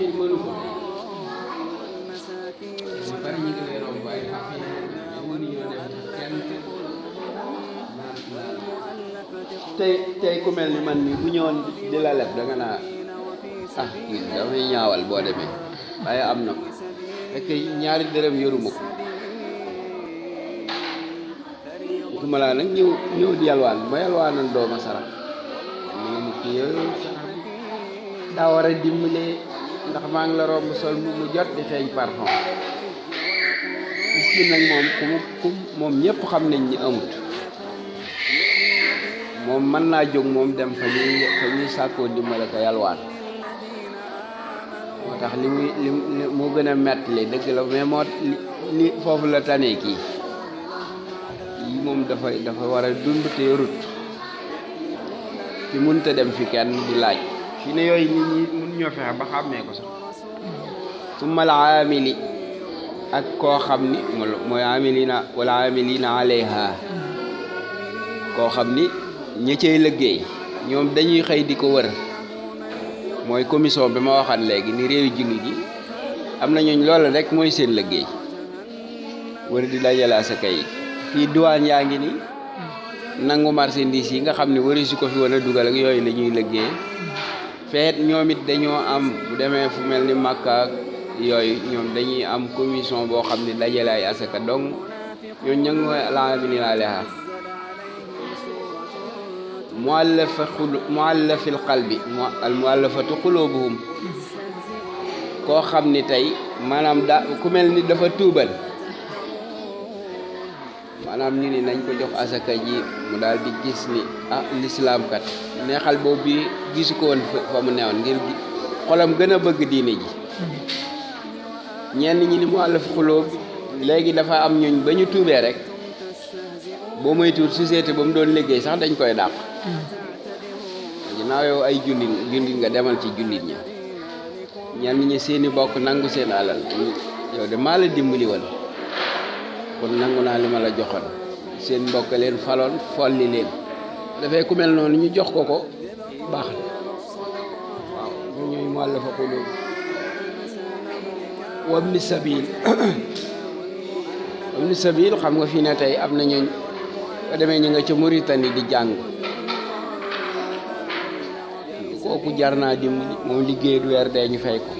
xaqiir mënu ko ñu bari ñu ngi lay romb waaye xaqiir mënuñoo def kenn tey ku mel ni man mi bu ñëwoon di la leb da nga naa kii damay ñaawal boo demee waaye am na fekk ñaari dërëm yoruma ko waxuma laa nag ñëw di yalwaan ma yalwaanan dooma sarax mu ne mu kii yooyu sarax daa war a dimbale ndax maa ngi la romb sol mu jot di xeeñ parfum miskin nag moom moom ñëpp xam nañ ni amut moom mën naa jóg moom dem fa ñuy sàkkoo dimbale ko yalwaan moo tax li moo gën a metti dëgg la mais moo li foofu la tane kii yi moom dafa war a dund te yorut fi mënta dem fi kenn di laaj fi ne yooyu nit ñi mun ñoo fexe ba xàmmee ko sax summa al aamili ak koo xam ni mooy amilina wala amilina alayha koo xam ni ñi cay liggéey ñoom dañuy xëy di ko wër mooy commission bi ma waxan léegi ni réewi jullit yi am na ñooñ loolu rek mooy seen liggéey wër di dajale asaka yi fii douane yaa ngi ni nangu marchandise yi nga xam ne wari si ko fi wan a dugal ak yooyu la ñuy liggéey feet ñoom it dañoo am bu demee fu mel ni Makka ak yooyu ñoom dañuy am commission boo xam ne dajale ay asaka donc ñooñ ña ngi mooy alaamilina alayha muallafil qalbi al muallafatu qulubuhum koo xam ni tey maanaam ku mel ni dafa tuubal maanaam ñu ni nañ ko jox asaka ji mu daal di gis ni l'islam kat neexal boobu bi gisu ko woon fa mu newoon ngir xolam gën a bëgg diine ji ñenn ñi ni muallaf xulóob léegi dafa am ñooñ ba ñu tuubee rek boo moytuwul société ba mu doon liggéey sax dañ koy dàq ginnaaw yow ay jullit nga demal ci jullit ñi ñenn ñi seeni bokk nangu seen alal yow de maa la dimbali woon kon nangu naa li ma la joxoon seen mbokk leen faloon folli leen dafay ku mel noonu ñu jox ko baax na waaw ñu ñooy muallafa quluub wabni sabil wabni sabil xam nga fii ne tey am na ñooñ ba demee ñu nga ca Mauritanie di jàng kooku jar naa dimbali moom liggéey du weer dee ñu fay ko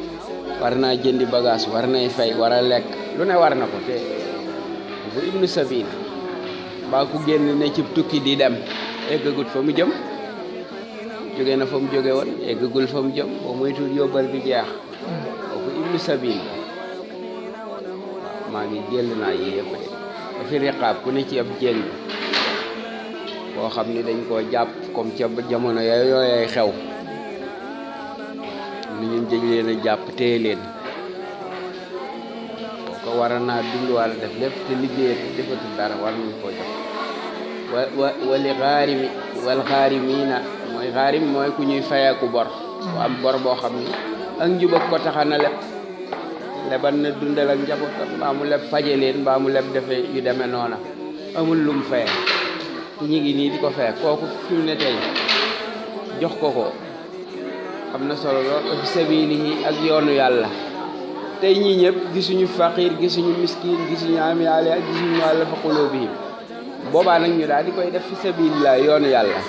war naa jëndi bagage war nay fay war a lekk lu ne war na ko te bu ibnu sabil mbaa ku génn ne ci tukki di dem eggagut fa mu jëm jóge na fa mu jóge woon eggagul fa mu jëm boo moytuwul yóbbal bi jeex kooku ibnu sabil maa ngi jël naa yi yëpp de dafi riqaab ku ne ci ab jéng boo xam ni dañ koo jàpp comme ca jamono yooyay xew ni ñun jëg leen a jàpp téye leen ko war naa dund wala def lépp te liggéey te defatul dara war nañ koo jox wali xaarimi wal xaarimina mooy xaarim mooy ku ñuy fayeeku bor bu am bor boo xam ni ak njubak ko taxana leb leban na dundal ak njabootam mbaa mu leb faje leen mbaa mu leb defe yu demee noona amul lum faye ku ñu ngi nii di ko faye kooku fi mu ne tey jox ko am na solo lool fi sabilihi ak yoonu yàlla tey ñii ñëpp gisuñu faqir gisuñu miskin gisuñu ami ale ak gisuñu muallafa qulubihim boobaa nag ñu daal di koy def fi sabilillah yoonu yàlla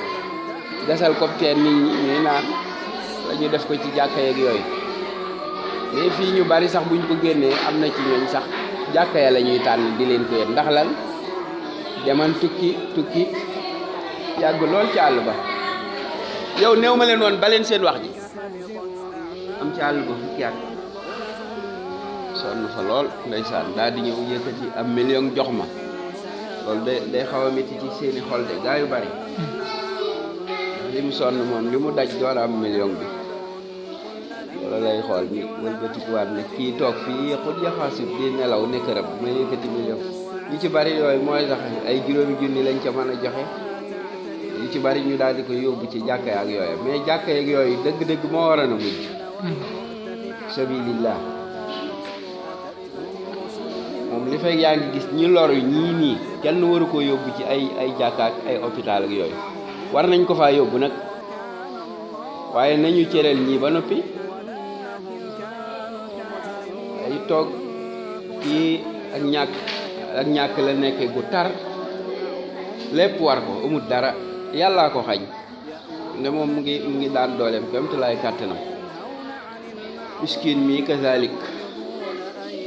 gasal ko teen nit ñi ñuy naan la ñu def ko ci jàkka yeeg yooyu mais fii ñu bari sax buñ ko génnee am na ci ñooñ sax jàkka ya la ñuy tànn di leen ko yet ndax lan deman tukki yàgg lool ci àll ba yow néew ma leen woon ba leen seen wax ji am ci àll ba fukki at sonn fa lool ndeysaan daal di ñëw yëkkati am million jox ma loolu day xaw a métti ci seeni xol de gaa yu bari li mu sonn moom li mu daj door am million bi wala lay xool ni wëlbatikuwaat ne kii toog fii xut yaxaasib di nelaw ne këram ma yëkkati million yu ci bari yooyu mooy sax ay juróomi junni lañ ca mën a joxe yu ci bari ñu daal di ko yóbbu ci jàkka ak yooyu mais jàkka ak yooyu dëgg-dëgg moo waroon a mujj sabilillah moom li fekk yaa ngi gis ñi loru ñii nii kenn waru koo yóbbu ci ay jàkka ak ay hôpital ak yooyu war nañ ko faa yóbbu nag waaye nañu cëral ñii ba noppi toog kii ak ñàkk la nekke gu tar lépp war ko amut dara yàllaa ko xañ ne moom mu ngi daan dooleem kémtu lay kàttanam miskin mi kazalik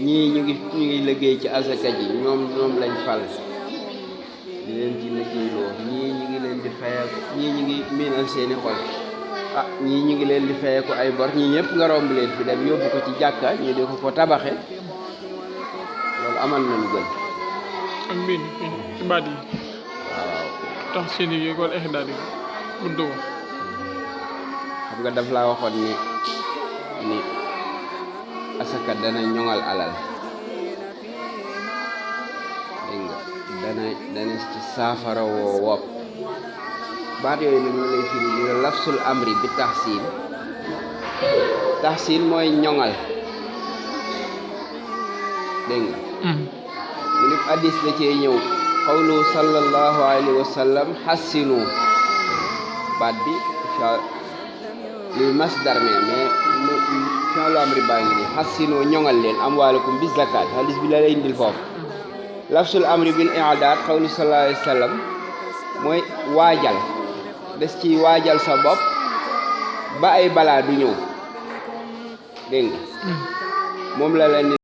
ñii ñu ngi liggéey ci asaka ji ñoom lañ fal di leen ci liggéeyloo ñii ñu ngi leen di fayeeku ñii ñu ngi miinal seeni xol ñii ñu ngi leen di fayeeku ay bor ñii ñëpp nga romb leen fi dem yóbbu ko ci jàkka ñu di ko tabaxe loolu amal na lu gën ak mbir ci baat yi waaw tax seen yi wala ihdaad yi buntu ko xam nga daf laa waxoon ni asaka dana ñoŋal alal dégg nga dana ci saafara woo wopp baat yooyu nag ñu lay firi ñu la lafsul amri bi taxsin mooy ñoŋal dégg nga mu nit hadis da cee ñëw qawlu sallallahu alayhi wa sallam hassinu baat bi li masdar mais fi'lu amri baa ngi nii hassinu ñoŋal leen amwaalakum bi zakat hadis bi la lay indil foofu lafsul amri bil i'daad qawlu sallallahu alayhi wa sallam mooy waajal des ci waajal sa bopp ba ay balaa du ñëw dégg nga moom la leen